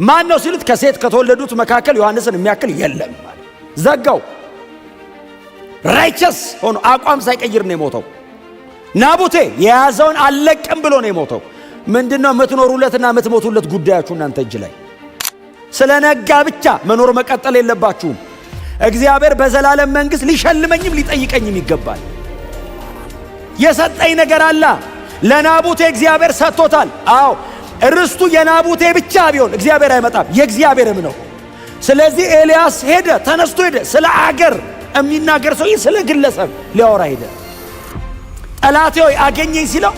ማን ነው ሲሉት ከሴት ከተወለዱት መካከል ዮሐንስን የሚያክል የለም። ዘጋው። Righteous ሆኖ አቋም ሳይቀይር ነው የሞተው። ናቡቴ የያዘውን አልለቅም ብሎ ነው የሞተው። ምንድነው የምትኖሩለትና የምትሞቱለት ጉዳያችሁ እናንተ እጅ ላይ። ስለ ነጋ ብቻ መኖር መቀጠል የለባችሁም። እግዚአብሔር በዘላለም መንግሥት ሊሸልመኝም ሊጠይቀኝም ይገባል። የሰጠኝ ነገር አለ። ለናቡቴ እግዚአብሔር ሰጥቶታል። አዎ፣ ርስቱ የናቡቴ ብቻ ቢሆን እግዚአብሔር አይመጣም፣ የእግዚአብሔርም ነው። ስለዚህ ኤልያስ ሄደ፣ ተነስቶ ሄደ። ስለ አገር የሚናገር ሰውዬ ስለ ግለሰብ ሊያወራ ሄደ። ጠላቴ ሆይ አገኘኝ ሲለው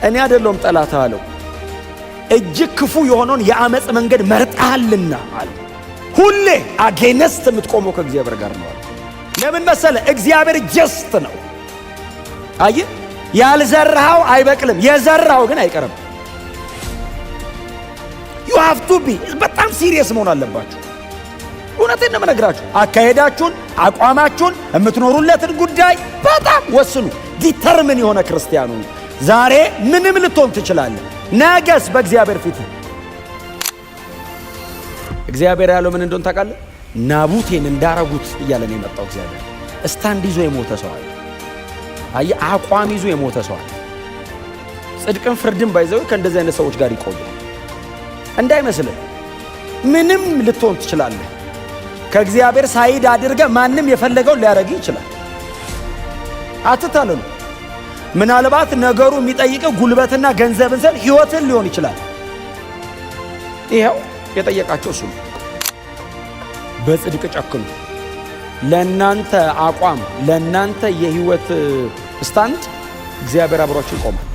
እኔ አይደለሁም ጠላትህ አለው። እጅግ ክፉ የሆነውን የአመፅ መንገድ መርጠሃልና አለ። ሁሌ against የምትቆመው ከእግዚአብሔር ጋር ነው አለ። ለምን መሰለ? እግዚአብሔር just ነው። አየህ፣ ያልዘራኸው አይበቅልም፣ የዘራኸው ግን አይቀርም። You have to be በጣም serious መሆን አለባችሁ። እውነቴን ነው የምነግራችሁ። አካሄዳችሁን፣ አቋማችሁን፣ የምትኖሩለትን ጉዳይ በጣም ወስኑ። Determine የሆነ ክርስቲያኑ ዛሬ ምንም ልትሆን ትችላለህ። ነገስ በእግዚአብሔር ፊት እግዚአብሔር ያለው ምን እንደሆነ ታውቃለህ? ናቡቴን እንዳረጉት እያለ ነው የመጣው። እግዚአብሔር stand ይዞ የሞተ ሰው አለ። አየህ፣ አቋም ይዞ የሞተ ሰው አለ። ጽድቅን ፍርድን by the way ከእንደዚህ አይነት ሰዎች ጋር ይቆያል። እንዳይመስልህ ምንም ልትሆን ትችላለህ። ከእግዚአብሔር side አድርገህ ማንም የፈለገውን ሊያደርግ ይችላል። አትታለሉ። ምናልባት ነገሩ የሚጠይቀው ጉልበትና ገንዘብን ሳይሆን ሕይወትን ሊሆን ይችላል። ይኸው የጠየቃቸው እሱ ነው። በጽድቅ ጨክኑ። ለእናንተ አቋም፣ ለእናንተ የህይወት stand እግዚአብሔር አብሯችሁ ይቆማል።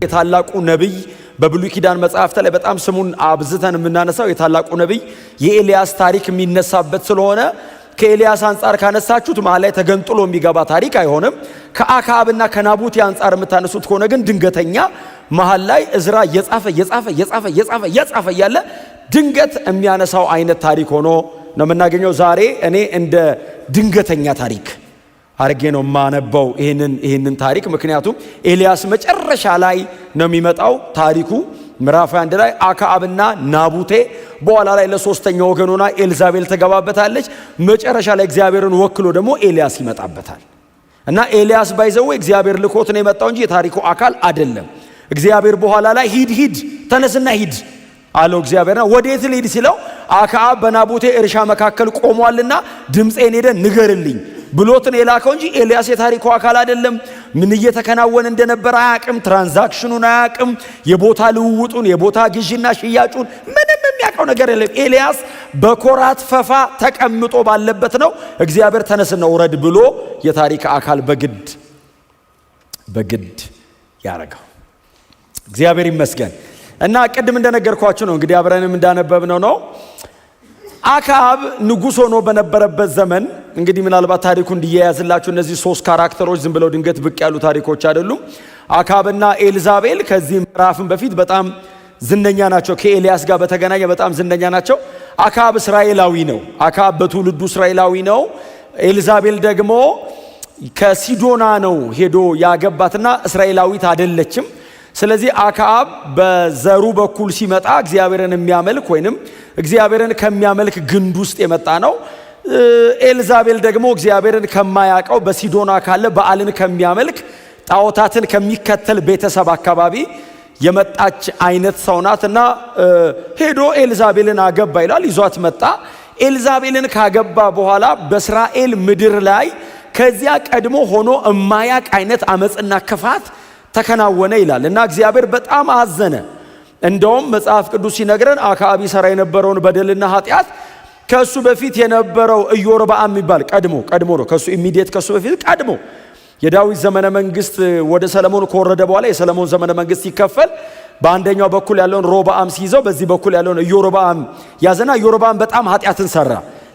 የታላቁ ነቢይ በብሉይ ኪዳን መጽሐፍት ላይ በጣም ስሙን አብዝተን የምናነሳው የታላቁ ነቢይ የኤልያስ ታሪክ የሚነሳበት ስለሆነ ከኤልያስ አንጻር ካነሳችሁት መሀል ላይ ተገንጥሎ የሚገባ ታሪክ አይሆንም። ከአክዓብና ከናቡቴ አንጻር የምታነሱት ከሆነ ግን ድንገተኛ መሀል ላይ እዝራ እየጻፈ እየጻፈ እየጻፈ እየጻፈ እየጻፈ እያለ ድንገት የሚያነሳው አይነት ታሪክ ሆኖ ነው የምናገኘው። ዛሬ እኔ እንደ ድንገተኛ ታሪክ አርጌ ነው የማነበው ይህንን ታሪክ። ምክንያቱም ኤልያስ መጨረሻ ላይ ነው የሚመጣው ታሪኩ ምዕራፍ 1 ላይ አክዓብና ናቡቴ፣ በኋላ ላይ ለሶስተኛ ወገን ሆና ኤልዛቤል ተገባበታለች። መጨረሻ ላይ እግዚአብሔርን ወክሎ ደግሞ ኤልያስ ይመጣበታል። እና ኤልያስ by the way እግዚአብሔር ልኮት ነው የመጣው እንጂ የታሪኩ አካል አይደለም። እግዚአብሔር በኋላ ላይ ሂድ ሂድ ተነስና ሂድ አለው እግዚአብሔርና ወዴት ልሂድ ሲለው አክዓብ በናቡቴ እርሻ መካከል ቆሟልና ድምፄን ሄደ ንገርልኝ ብሎት ነው የላከው እንጂ ኤልያስ የታሪኩ አካል አይደለም። ምን እየተከናወነ እንደነበረ አያቅም። Transaction ኑን አያቅም። የቦታ ልውውጡን፣ የቦታ ግዢና ሽያጩን ምንም የሚያውቀው ነገር የለም። ኤልያስ በኮራት ፈፋ ተቀምጦ ባለበት ነው እግዚአብሔር ተነስና ውረድ ብሎ የታሪክ አካል በግድ በግድ ያረገው። እግዚአብሔር ይመስገን። እና ቅድም እንደነገርኳችሁ ነው እንግዲህ አብረንም እንዳነበብነው ነው አክዓብ ንጉሥ ሆኖ በነበረበት ዘመን፣ እንግዲህ ምናልባት ታሪኩ እንዲያያዝላችሁ እነዚህ ሶስት character ኦች ዝም ብለው ድንገት ብቅ ያሉ ታሪኮች አይደሉም። አክዓብና ኤልዛቤል ከዚህ ምዕራፍን በፊት በጣም ዝነኛ ናቸው። ከኤልያስ ጋር በተገናኘ በጣም ዝነኛ ናቸው። አክዓብ እስራኤላዊ ነው። አክዓብ በትውልዱ እስራኤላዊ ነው። ኤልዛቤል ደግሞ ከሲዶና ነው ሄዶ ያገባትና እስራኤላዊት አይደለችም። ስለዚህ አክዓብ በዘሩ በኩል ሲመጣ እግዚአብሔርን የሚያመልክ ወይንም እግዚአብሔርን ከሚያመልክ ግንድ ውስጥ የመጣ ነው። ኤልዛቤል ደግሞ እግዚአብሔርን ከማያውቀው በሲዶና ካለ በኣልን ከሚያመልክ ጣዖታትን ከሚከተል ቤተሰብ አካባቢ የመጣች አይነት ሰው ናት እና ሄዶ ኤልዛቤልን አገባ ይላል። ይዟት መጣ። ኤልዛቤልን ካገባ በኋላ በእስራኤል ምድር ላይ ከዚያ ቀድሞ ሆኖ እማያቅ አይነት አመፅና ክፋት ተከናወነ ይላል እና እግዚአብሔር በጣም አዘነ። እንደውም መጽሐፍ ቅዱስ ሲነግረን አክዓብ ይሰራ የነበረውን በደልና ኃጢአት ከእሱ በፊት የነበረው ኢዮርብዓም የሚባል ቀድሞ ቀድሞ ነው፣ ከእሱ immediate ከእሱ በፊት ቀድሞ የዳዊት ዘመነ መንግስት ወደ ሰለሞን ከወረደ በኋላ የሰለሞን ዘመነ መንግስት ሲከፈል በአንደኛው በኩል ያለውን ሮብዓም ሲይዘው በዚህ በኩል ያለውን ኢዮርብዓም ያዘና ኢዮርብዓም በጣም ኃጢአትን ሰራ።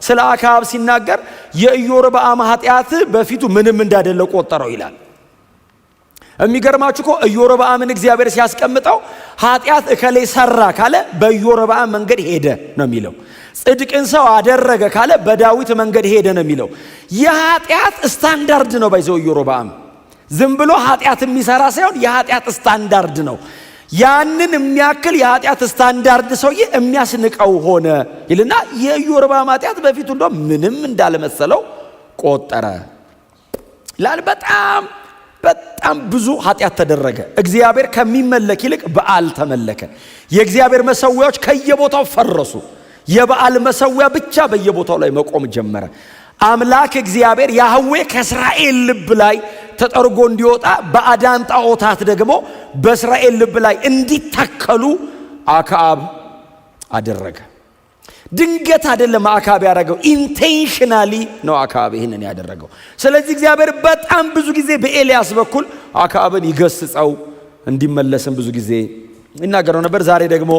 ስለ አክዓብ ሲናገር የኢዮርብዓም ኃጢአት በፊቱ ምንም እንዳይደለ ቆጠረው ይላል። የሚገርማችሁ እኮ ኢዮርብዓምን እግዚአብሔር ሲያስቀምጠው ኃጢአት እከሌ ሰራ ካለ በኢዮርብዓም መንገድ ሄደ ነው የሚለው። ጽድቅን ሰው አደረገ ካለ በዳዊት መንገድ ሄደ ነው የሚለው። የኃጢአት ስታንዳርድ ነው by the way ኢዮርብዓም። ዝም ብሎ ኃጢአት የሚሰራ ሳይሆን የኃጢአት ስታንዳርድ ነው። ያንን የሚያክል የኃጢአት ስታንዳርድ ሰውዬ የሚያስንቀው ሆነ ይልና የኢዮርብዓም ኃጢአት በፊቱ እንደውም ምንም እንዳለመሰለው ቆጠረ ይላል። በጣም በጣም ብዙ ኃጢአት ተደረገ። እግዚአብሔር ከሚመለክ ይልቅ በዓል ተመለከ። የእግዚአብሔር መሰዊያዎች ከየቦታው ፈረሱ። የበዓል መሰዊያ ብቻ በየቦታው ላይ መቆም ጀመረ። አምላክ እግዚአብሔር ያህዌ ከእስራኤል ልብ ላይ ተጠርጎ እንዲወጣ ባዕዳን ጣዖታት ደግሞ በእስራኤል ልብ ላይ እንዲተከሉ አክዓብ አደረገ። ድንገት አይደለም አክዓብ ያደረገው፣ intentionally ነው አክዓብ ይህንን ያደረገው። ስለዚህ እግዚአብሔር በጣም ብዙ ጊዜ በኤልያስ በኩል አክዓብን ይገስጸው እንዲመለስም ብዙ ጊዜ ይናገረው ነበር። ዛሬ ደግሞ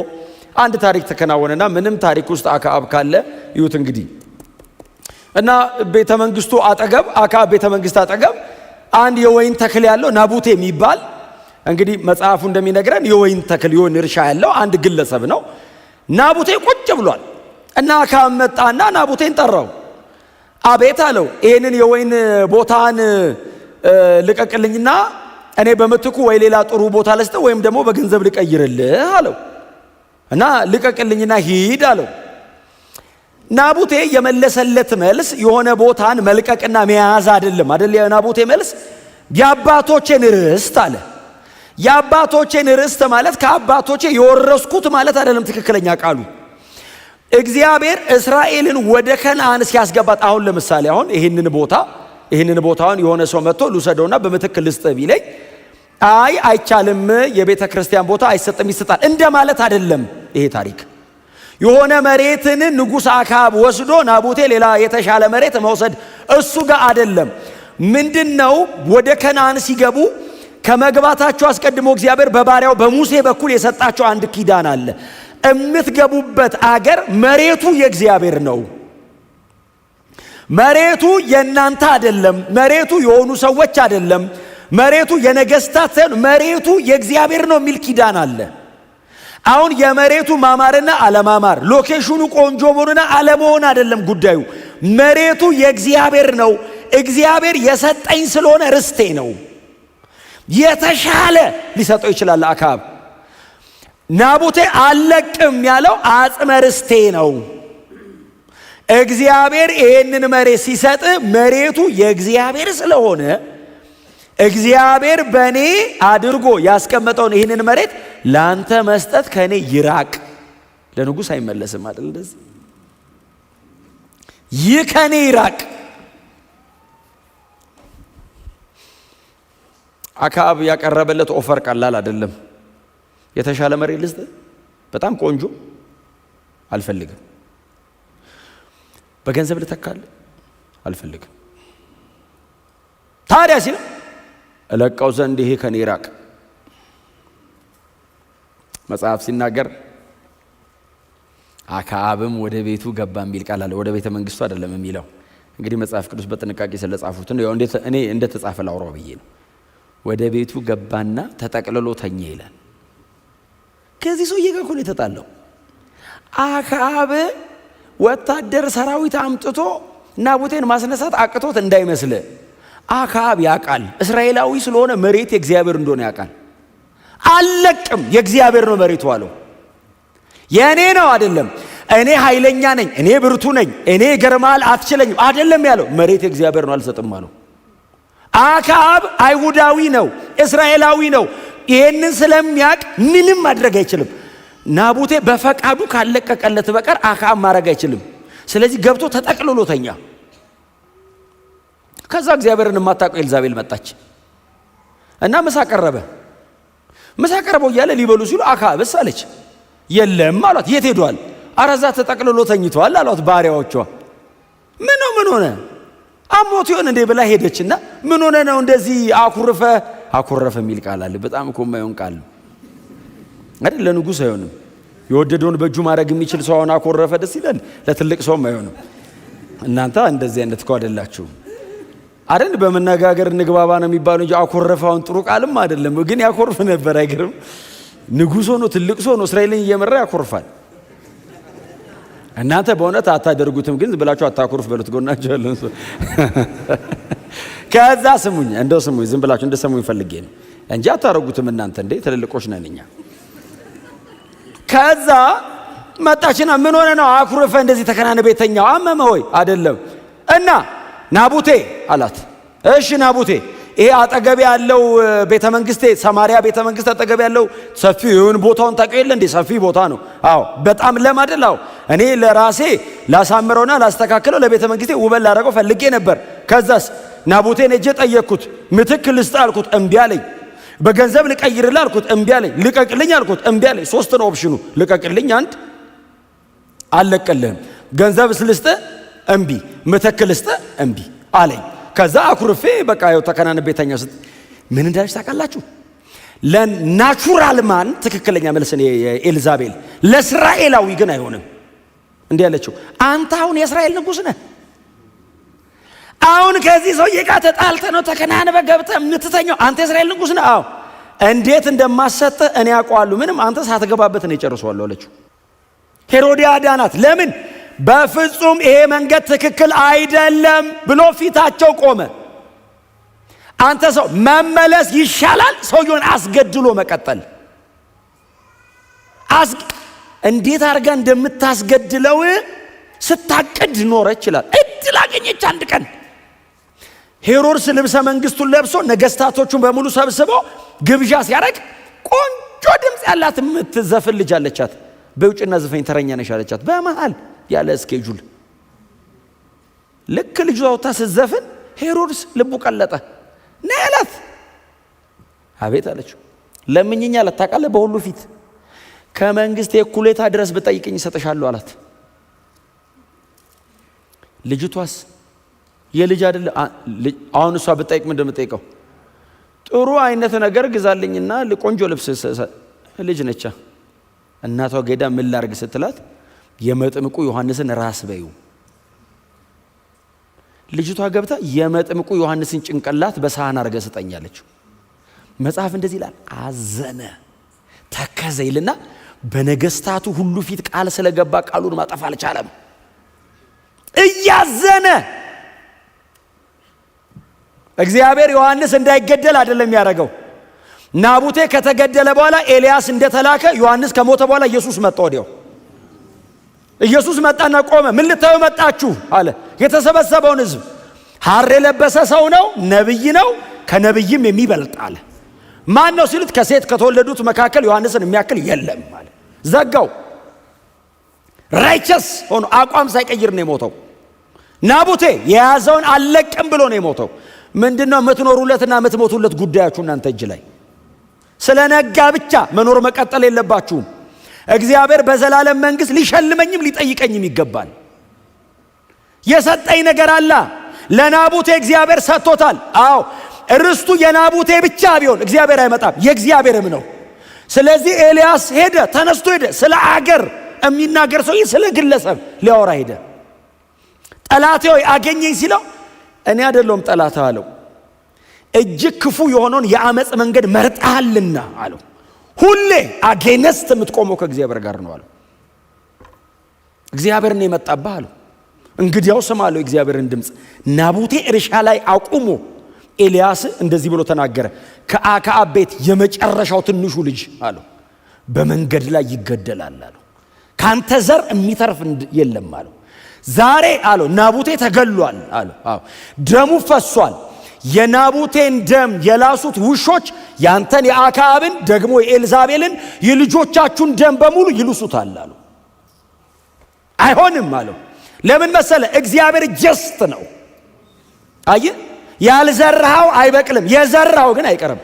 አንድ ታሪክ ተከናወነና ምንም ታሪክ ውስጥ አክዓብ ካለ ይዩት እንግዲህ እና ቤተ መንግስቱ አጠገብ አክዓብ ቤተ መንግስት አጠገብ አንድ የወይን ተክል ያለው ናቡቴ የሚባል እንግዲህ መጽሐፉ እንደሚነግረን የወይን ተክል የወይን እርሻ ያለው አንድ ግለሰብ ነው። ናቡቴ ቁጭ ብሏል እና አክዓብ መጣና ናቡቴን ጠራው። አቤት አለው። ይህንን የወይን ቦታን ልቀቅልኝና እኔ በምትኩ ወይ ሌላ ጥሩ ቦታ ልስጥህ ወይም ደግሞ በገንዘብ ልቀይርልህ አለው እና ልቀቅልኝና ሂድ አለው። ናቡቴ የመለሰለት መልስ የሆነ ቦታን መልቀቅና መያዝ አይደለም። አይደል? የናቡቴ መልስ የአባቶቼን ርስት አለ። የአባቶቼን ርስት ማለት ከአባቶቼ የወረስኩት ማለት አይደለም። ትክክለኛ ቃሉ እግዚአብሔር እስራኤልን ወደ ከነአን ሲያስገባት፣ አሁን ለምሳሌ አሁን ይህንን ቦታውን የሆነ ሰው መጥቶ ልውሰደውና በምትክ ልስጥህ ቢለኝ አይ አይቻልም፣ የቤተ ክርስቲያን ቦታ አይሰጥም፣ ይሰጣል እንደማለት አይደለም። ይሄ ታሪክ የሆነ መሬትን ንጉሥ አክዓብ ወስዶ ናቡቴ ሌላ የተሻለ መሬት መውሰድ እሱ ጋር አይደለም። ምንድነው? ወደ ከነአን ሲገቡ ከመግባታቸው አስቀድሞ እግዚአብሔር በባሪያው በሙሴ በኩል የሰጣቸው አንድ ኪዳን አለ። እምትገቡበት አገር መሬቱ የእግዚአብሔር ነው። መሬቱ የእናንተ አይደለም። መሬቱ የሆኑ ሰዎች አይደለም። መሬቱ የነገስታት ሳይሆን መሬቱ የእግዚአብሔር ነው የሚል ኪዳን አለ። አሁን የመሬቱ ማማርና አለማማር፣ location ኑ ቆንጆ መሆኑና አለመሆን አይደለም ጉዳዩ። መሬቱ የእግዚአብሔር ነው። እግዚአብሔር የሰጠኝ ስለሆነ ርስቴ ነው። የተሻለ ሊሰጠው ይችላል አክዓብ። ናቡቴ አልለቅም ያለው አጽመ ርስቴ ነው። እግዚአብሔር ይሄንን መሬት ሲሰጥ መሬቱ የእግዚአብሔር ስለሆነ እግዚአብሔር በእኔ አድርጎ ያስቀመጠውን ይህንን መሬት ላንተ መስጠት ከእኔ ይራቅ። ለንጉሥ አይመለስም አይደል? እንደዚህ ይህ ከእኔ ይራቅ። አክዓብ ያቀረበለት offer ቀላል አይደለም። የተሻለ መሬት ልስጥ፣ በጣም ቆንጆ፣ አልፈልግም። በገንዘብ ልተካልህ፣ አልፈልግም። ታዲያ ሲል እለቀው ዘንድ ይሄ ከኔ ይራቅ። መጽሐፍ ሲናገር አክዓብም ወደ ቤቱ ገባ የሚል ቃል አለ። ወደ ቤተ መንግስቱ አይደለም የሚለው። እንግዲህ መጽሐፍ ቅዱስ በጥንቃቄ ስለጻፉት ነው። እኔ እንደተጻፈ ላውራው ብዬ ነው። ወደ ቤቱ ገባና ተጠቅልሎ ተኛ ይላል። ከዚህ ሰውዬ ጋር እኮ ነው የተጣለው። አክዓብ ወታደር ሰራዊት አምጥቶ ናቡቴን ማስነሳት አቅቶት እንዳይመስል። አክዓብ ያውቃል፣ እስራኤላዊ ስለሆነ መሬት የእግዚአብሔር እንደሆነ ያውቃል። አልለቅም፣ የእግዚአብሔር ነው መሬቱ አለው። የእኔ ነው አይደለም፣ እኔ ኃይለኛ ነኝ፣ እኔ ብርቱ ነኝ፣ እኔ ገርማል አትችለኝም አይደለም ያለው። መሬት የእግዚአብሔር ነው አልሰጥም አለው። አክዓብ አይሁዳዊ ነው፣ እስራኤላዊ ነው። ይሄንን ስለሚያውቅ ምንም ማድረግ አይችልም። ናቡቴ በፈቃዱ ካለቀቀለት በቀር አክዓብ ማድረግ አይችልም። ስለዚህ ገብቶ ተጠቅልሎ ተኛ። ከዛ እግዚአብሔርን የማታውቀው ኤልዛቤል መጣች እና ምሳ ቀረበ። ምሳ ቀረበው እያለ ሊበሉ ሲሉ አክዓብስ አለች። የለም አሏት። የት ሄዷል? ኧረ እዛ ተጠቅልሎ ተኝቷል አሏት ባሪያዎቿ። ምን ነው ምን ሆነ? አሞት ይሆን እንዴ ብላ ሄደችና ምን ሆነ ነው እንደዚህ አኩርፈ አኩረፈ የሚል ቃል አለ። በጣም እኮ የማይሆን ቃል ነው አይደል? ለንጉሥ አይሆንም። የወደደውን በእጁ ማድረግ የሚችል ሰው አሁን አኮረፈ ደስ ይላል። ለትልቅ ሰውም አይሆንም። እናንተ እንደዚህ አይነት እኮ አይደላችሁም። አይደል? በመነጋገር እንግባባ ነው የሚባለው እንጂ አኮረፋውን ጥሩ ቃልም አይደለም፣ ግን ያኮርፍ ነበር። አይገርም? ንጉሥ ሆኖ፣ ትልቅ ሰው ሆኖ፣ እስራኤልን እየመራ ያኮርፋል። እናንተ በእውነት አታደርጉትም፣ ግን ብላችሁ አታኮርፍ በሉት ጎናችሁ ያለውን ሰው። ከዛ ስሙኝ፣ እንደው ስሙኝ፣ ዝም ብላችሁ እንድትሰሙኝ ፈልጌ ነው እንጂ አታረጉትም እናንተ፣ እንዴ ትልልቆች ነን እኛ። ከዛ መጣችና ምን ሆነ ነው አኩርፈ እንደዚህ ተከናንበህ የተኛኸው? አመመህ ወይ? አይደለም። እና ናቡቴ አላት። እሺ ናቡቴ፣ ይሄ አጠገብ ያለው ቤተ መንግስቴ፣ ሰማሪያ ቤተ መንግስት አጠገብ ያለው ሰፊ ይሁን ቦታውን ታውቀው የለ እንዴ? ሰፊ ቦታ ነው። አዎ፣ በጣም ለም አይደል? አዎ፣ እኔ ለራሴ ላሳምረውና ላስተካክለው፣ ለቤተ መንግስቴ ውበት ላደረገው ፈልጌ ነበር። ከዛስ ናቡቴን ሄጄ ጠየቅኩት። ምትክ ልስጥ አልኩት፣ እምቢ አለኝ። በገንዘብ ልቀይርልህ አልኩት፣ እምቢ አለኝ። ልቀቅልኝ አልኩት፣ እምቢ አለኝ። ሶስት ነው option ኑ። ልቀቅልኝ አንድ፣ አልለቅልህም። ገንዘብ ልስጥህ፣ እምቢ። ምትክ ልስጥህ፣ እምቢ አለኝ። ከዛ አኩርፌ በቃ ያው ተከናንቤ ተኛሁ ስትል ምን እንዳለች ታውቃላችሁ? ለ natural man ትክክለኛ መልስ ነው የኤልዛቤል፣ ለእስራኤላዊ ግን አይሆንም። እንዲህ ያለችው፣ አንተ አሁን የእስራኤል ንጉሥ ነህ። አሁን ከዚህ ሰውዬ ጋር ተጣልተህ ነው ተከናንበህ ገብተህ የምትተኛው። አንተ የእስራኤል ንጉሥ ነህ። አዎ፣ እንዴት እንደማሰጥህ እኔ አውቀዋለሁ። ምንም አንተ ሳትገባበት እኔ እጨርሰዋለሁ አለችው። ሄሮዲያዳ ናት። ለምን? በፍጹም ይሄ መንገድ ትክክል አይደለም ብሎ ፊታቸው ቆመ። አንተ ሰው፣ መመለስ ይሻላል ሰውየውን አስገድሎ መቀጠል። እንዴት አድርጋ እንደምታስገድለው ስታቅድ ኖረች ይላል። እድል አገኘች አንድ ቀን። ሄሮድስ ልብሰ መንግስቱን ለብሶ ነገስታቶቹን በሙሉ ሰብስቦ ግብዣ ሲያደርግ ቆንጆ ድምፅ ያላት የምትዘፍን ልጅ አለቻት። በውጭና ዝፈኝ፣ ተረኛ ነሽ አለቻት። በመሃል ያለ schedule ልክ ልጇ ወጥታ ስትዘፍን ሄሮድስ ልቡ ቀለጠ። ነይ አላት። አቤት አለችው። ለምኝኝ አላት። ታውቃለህ፣ በሁሉ ፊት ከመንግስት የእኩሌታ ድረስ ብጠይቅኝ እሰጥሻለሁ አላት። ልጅቷስ የልጅ አይደለ? አሁን እሷ ብጠይቅ ምንድን ነው የምጠይቀው? ጥሩ አይነት ነገር ግዛልኝና ቆንጆ ልብስ። ልጅ ነቻ። እናቷ ጌዳ ምን ላርግ ስትላት የመጥምቁ ዮሐንስን ራስ በዩ። ልጅቷ ገብታ የመጥምቁ ዮሐንስን ጭንቅላት በሳህን አድርገህ ስጠኝ አለችው። መጽሐፍ እንደዚህ ይላል፣ አዘነ፣ ተከዘ ይልና በነገስታቱ ሁሉ ፊት ቃል ስለገባ ቃሉን ማጠፍ አልቻለም። እያዘነ። እግዚአብሔር ዮሐንስ እንዳይገደል አይደለም ያደረገው። ናቡቴ ከተገደለ በኋላ ኤልያስ እንደተላከ ዮሐንስ ከሞተ በኋላ ኢየሱስ መጣ። ወዲያው ኢየሱስ መጣና ቆመ። ምን ልታዩ መጣችሁ አለ የተሰበሰበውን ሕዝብ። ሐር የለበሰ ሰው ነው፣ ነብይ ነው፣ ከነብይም የሚበልጥ አለ። ማን ነው ሲሉት ከሴት ከተወለዱት መካከል ዮሐንስን የሚያክል የለም አለ። ዘጋው። Righteous ሆኖ አቋም ሳይቀይር ነው የሞተው። ናቡቴ የያዘውን አልለቅም ብሎ ነው የሞተው። ምንድነው የምትኖሩለትና የምትሞቱለት ጉዳያችሁ እናንተ እጅ ላይ? ስለ ነጋ ብቻ መኖር መቀጠል የለባችሁም። እግዚአብሔር በዘላለም መንግስት ሊሸልመኝም ሊጠይቀኝም ይገባል። የሰጠኝ ነገር አለ። ለናቡቴ እግዚአብሔር ሰጥቶታል። አዎ፣ ርስቱ የናቡቴ ብቻ ቢሆን እግዚአብሔር አይመጣም፣ የእግዚአብሔርም ነው። ስለዚህ ኤልያስ ሄደ፣ ተነስቶ ሄደ። ስለ አገር የሚናገር ሰውዬ ስለ ግለሰብ ሊያወራ ሄደ። ጠላቴ ሆይ አገኘኝ ሲለው እኔ አይደለሁም ጠላትህ አለው። እጅግ ክፉ የሆነውን የአመፅ መንገድ መርጠሃልና አለው። ሁሌ against የምትቆመው ከእግዚአብሔር ጋር ነው አለው። እግዚአብሔር ነው የመጣብህ አለው። እንግዲያው ስማ አለው የእግዚአብሔርን ድምፅ። ናቡቴ እርሻ ላይ አቁሞ ኤልያስ እንደዚህ ብሎ ተናገረ። ከአክዓብ ቤት የመጨረሻው ትንሹ ልጅ አለው በመንገድ ላይ ይገደላል አለው። ካንተ ዘር የሚተርፍ የለም አለው። ዛሬ አለው ናቡቴ ተገሏል አለው። አዎ፣ ደሙ ፈሷል። የናቡቴን ደም የላሱት ውሾች ያንተን የአክዓብን ደግሞ የኤልዛቤልን የልጆቻችሁን ደም በሙሉ ይልሱታል አለው። አይሆንም አለው። ለምን መሰለ? እግዚአብሔር just ነው። አየህ፣ ያልዘራኸው አይበቅልም፣ የዘራኸው ግን አይቀርም።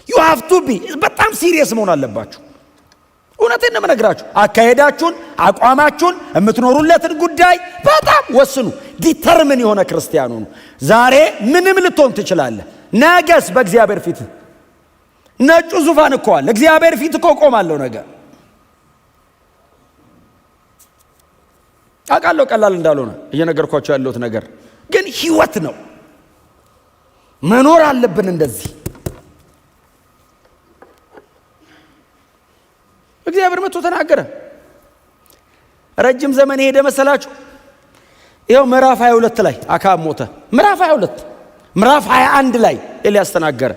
You have to be በጣም serious መሆን አለባችሁ። እውነቴን ነው የምነግራችሁ። አካሄዳችሁን፣ አቋማችሁን፣ የምትኖሩለትን ጉዳይ በጣም ወስኑ። Determined የሆነ ክርስቲያን ሁኑ። ዛሬ ምንም ልትሆን ትችላለህ። ነገስ በእግዚአብሔር ፊት ነጩ ዙፋን እኮ አለ። እግዚአብሔር ፊት እኮ እቆማለሁ ነገ። አውቃለሁ ቀላል እንዳልሆነ እየነገርኳቸው ያለሁት ነገር፣ ግን ህይወት ነው። መኖር አለብን እንደዚህ። እግዚአብሔር መጥቶ ተናገረ። ረጅም ዘመን የሄደ መሰላችሁ? ይኸው ምዕራፍ 22 ላይ አክዓብ ሞተ። ምዕራፍ 22፣ ምዕራፍ 21 ላይ ኤልያስ ተናገረ።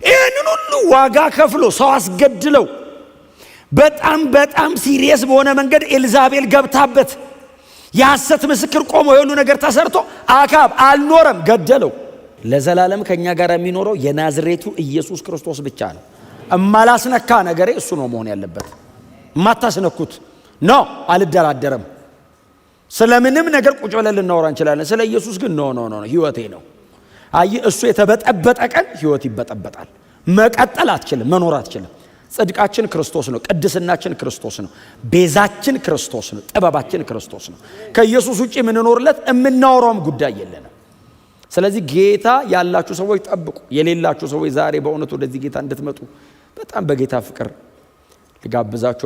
ይህንን ሁሉ ዋጋ ከፍሎ፣ ሰው አስገድለው፣ በጣም በጣም serious በሆነ መንገድ ኤልዛቤል ገብታበት፣ የሐሰት ምስክር ቆሞ፣ የሁሉ ነገር ተሰርቶ አክዓብ አልኖረም፣ ገደለው። ለዘላለም ከእኛ ጋር የሚኖረው የናዝሬቱ ኢየሱስ ክርስቶስ ብቻ ነው። እማላስነካ ነገሬ እሱ ነው መሆን ያለበት። እማታስነኩት no፣ አልደራደርም። ስለምንም ነገር ቁጭ ብለን ልናወራ እንችላለን። ስለ ኢየሱስ ግን no, no, no፣ ህይወቴ ነው። አይ፣ እሱ የተበጠበጠ ቀን ህይወት ይበጠበጣል። መቀጠል አትችልም፣ መኖር አትችልም። ጽድቃችን ክርስቶስ ነው። ቅድስናችን ክርስቶስ ነው። ቤዛችን ክርስቶስ ነው። ጥበባችን ክርስቶስ ነው። ከኢየሱስ ውጭ የምንኖርለት የምናወራውም ጉዳይ የለንም። ስለዚህ ጌታ ያላችሁ ሰዎች ጠብቁ። የሌላችሁ ሰዎች ዛሬ በእውነት ወደዚህ ጌታ እንድትመጡ በጣም በጌታ ፍቅር ልጋብዛችሁ።